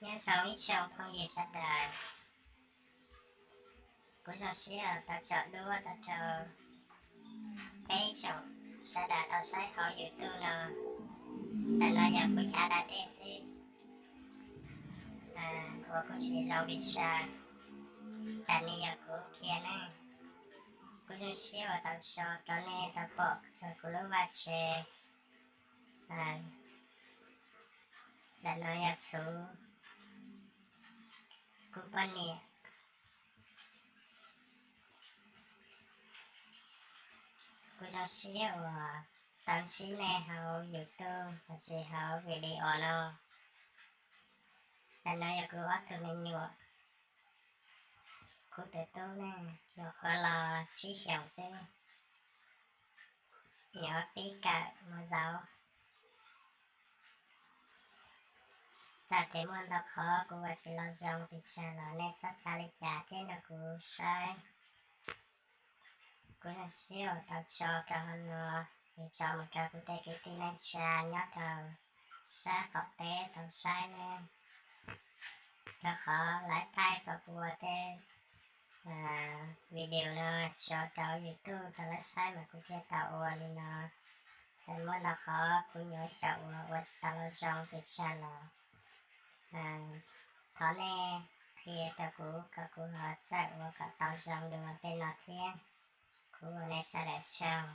Nyob zoo ib tsoom phooj ywg sawv daws, kuv zoo siab uas tau tsom duab tau rau peb tsoom sawv daws tau saib hauv YouTube no. Ntawm no yog kuv chav da dej xwb, uas kuj tsis zoo pes tsawg. Ntawm no yog kuv kiag ne. Kuv zoo siab uas tau tso rau nej tau pom txog kuv lub vaj tse. Ntawm no yog txhuv kuv poj niam. Kuv zoo siab uas tau ntsib nej hauv YouTube los sis hauv video no. Ntawm no yog kuv ob tug me nyuam. Kuv tus tub ne, nyuam qhuav los tsib xyoos xwb, nyuam pib kawm mus zaum. Txawm tias muaj ntau qhov kuv ua tsis los zoo pes tsawg los nej txhob xav li cas thiab nrog kuv saib. Kuv zoo siab uas tau tso rau hauv no, es tso mus rau kuv tej kwv tij neej tsa nyob rau sab qaum teb tau saib ne. Rau qhov lawv thaij kom kuv ua tej video no tso rau YouTube rau lawv saib mas kuv thiaj tau ua li no. Txawm muaj ntau qhov kuv nyuam xyaum uas ua tsis tau los zoo pes tsawg los thov nej qhia rau kuv kom kuv ho txawj ua kom tau zoo dua tej no thiab. Kuv ua nej sawv daws tsaug.